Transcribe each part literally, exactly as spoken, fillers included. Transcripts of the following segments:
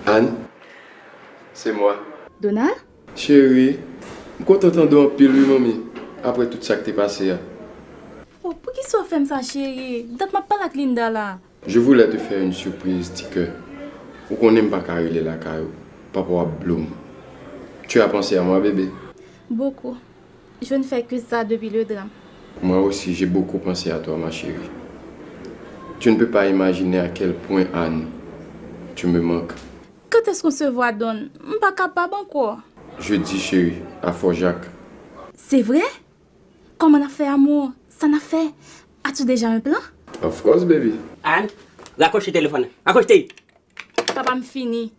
Anne, c'est moi. Donald? Cheri, m kontan tande w anpil wi manmi, apre tout sa k te pase a. Oh, poukisa w fè m sa, cheri? Dat m ap pale ak Linda la. Je voulais te faire une surprise, ti kè. Ou konnen m pa ka rele lakay ou. Papa w ap blow m. Tu as pensé à moi, bébé? Beaucoup. Je ne fais que ça depuis le drame. Moi aussi, j'ai beaucoup pensé à toi, ma chérie. Tu ne peux pas imaginer à quel point, Anne, tu me manques. Quand est-ce qu'on se voit, Don? M pa kapab ankò. Jeudi, chérie, à Fort Jacques. C'est vrai? Comment on a fait, amour? Ça n'a fait? As-tu déjà un plan? Of course, baby. Anne, rakwoche telefòn nan. Rakwoche! Papa, m fini.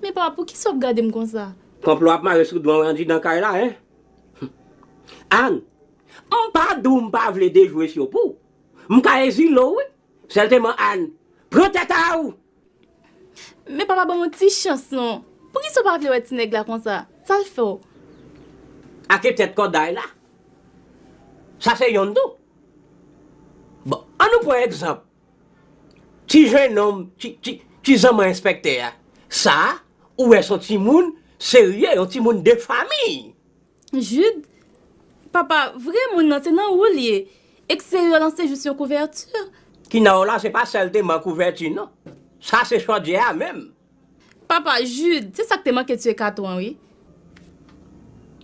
Men papa, poukisa w ap gade m konsa? Konplo ap mare sou dwen w andidan kay la, en? Anne, m pa di w m pa vle dejwe syo pou w. M ka ezile w, wi. Sèlteman, Anne, pran tèt a w! Men papa, ban m yon ti chans non. Poukisa w pa vle wè ti nèg la konsa? Sa l fè w? Ake tèt kòday la. Sa se yonn tou. Bon, ann nou pran egzanp. Ti jennonm, ti, ti, ti zanman enspèktè a. Sa, ou wè se yon timoun serye, yon timoun de fanmi. Jude, papa, vrè moun nan se nan ou l ye. Eksteryè lan se jis yon kouvèti. Ki nan w la se pa sèlteman kouvèti non. Sa se chodyè a menm. Papa, Jude, se sa k te manke tiye katon an wi.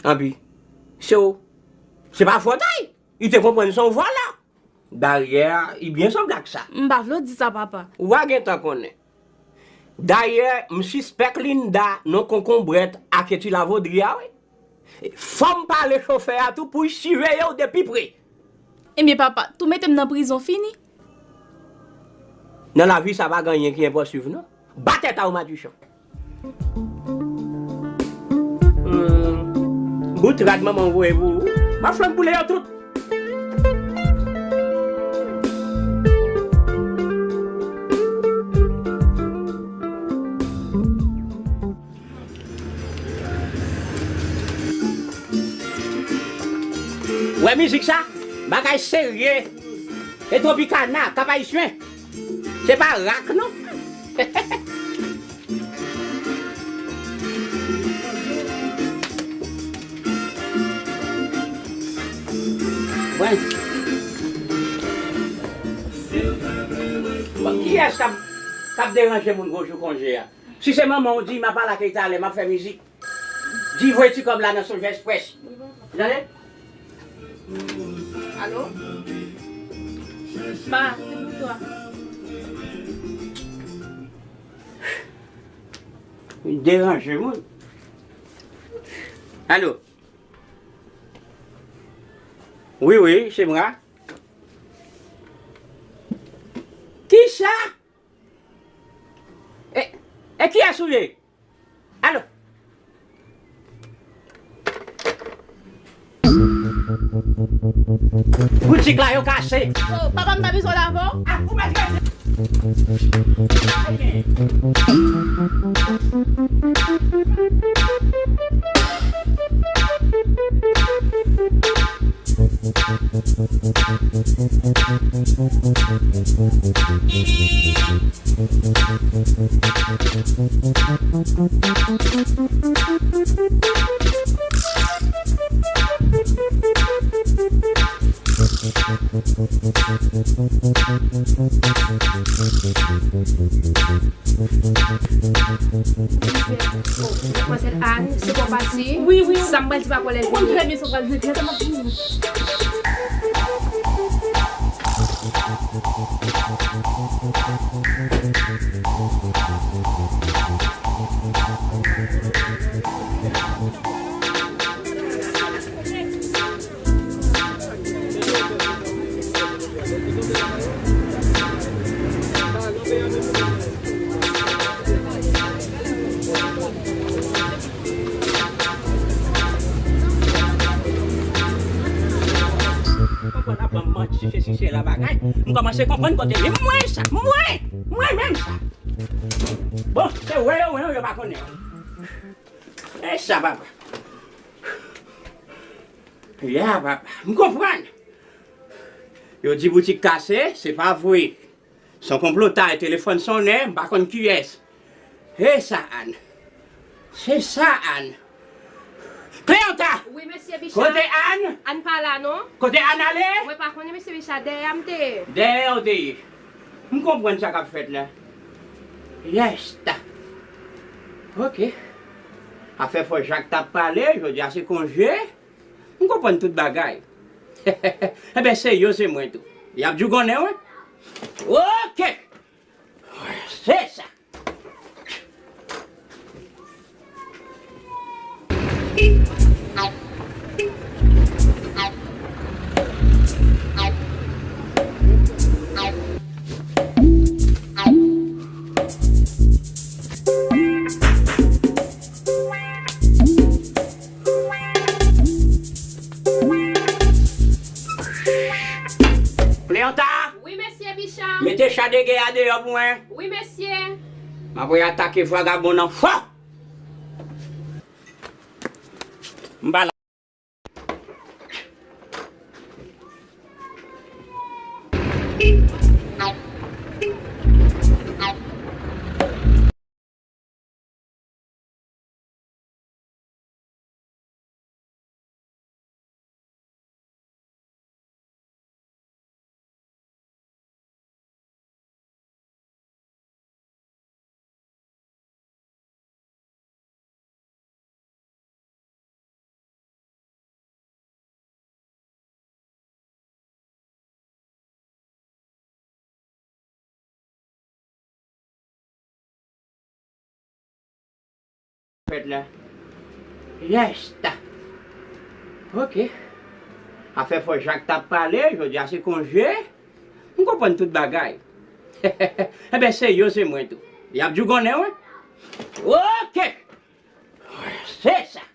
Anpi, se w. Se pa fòt a l. Li te konprann se yon vòlè. Dayè, li byen sanble ak sa. M pa vle w di sa, papa. Ou a gentan konnen. Dayè, m sispèk Linda nan konkonbrèt ake ti lavodri a, wi. Fò m pale chofè a tou pou l siveye w de pi pre. Ebyen, papa, tou mete m nan prizon fini. Nan lavi sa pa gen anyen ki enposib non. Ba tèt a w madichon. Hmm, bout rad manman w voye pou ou. M ap flank boule yo tout. Wè mizik sa, bagay serye. E Tropicana, Cap Haïtien. Se pa rak non. Mwen. Bon, kiyès k ap, k ap deranje moun gwo jou konje a? Si se manman w di m ap al ak li talè, m ap fè mizik. Di voye ti kòb la nan Sonjè Express. Tande? Alo? Ma, se pou twa. Vin deranje moun. Alo? Wi, wi, se mwen. Kisa? E, e kiyès ou ye? Alo? Boutik la yo kase. Oh, papa, m pa bezwen w la avè w. Ah, ou mèt rete. Madmwazèl Anne, se pa w pase. Wi, wi. Sa m pral di pa kòlèj ou. Ou konn trè byen sa w pral di, sa m ap di. Konprann ap ban m manti, se si se la bagay. M kòmanse konprann kote li. Mwen sa, mwen, mwen menm sa. Bon, se wè yo, wè yo, yo pa konnen. E sa, papa. Ya, papa, m konprann. Yo di boutik kase, se pa vre. Se yon konplo, ta telefòn sonnen, m pa konn kiyès. E sa, Ann. Se sa, Ann. Kleanta! Wi, mesye Bicha. Kote Ann? Ann pa la, non. Kote Ann ale? Mwen pa konnen, mesye Bicha, dèyè a m te ye. Dèyè ou te ye. M konprann sa k ap fèt la. Yèsta. Oke. Afè fò Jak t ap pale, jodi a se konje. M konprann tout bagay. Enben, se yo, se mwen tou. Y ap djougonnen, wi. Oke. Se sa. Kleanta! Wi, mesye Bicha. Mete cha de gè a deyò pou mwen. Wi, mesye. M ap atake vagabon nan fò. M pa la. Fèt la. Yèsta. Oke. Afè fò Jak t ap pale, jodi a se konje. M konprann tout bagay. Enben, se yo, se mwen tou. Y ap djougonnen, wi. Oke. Se sa.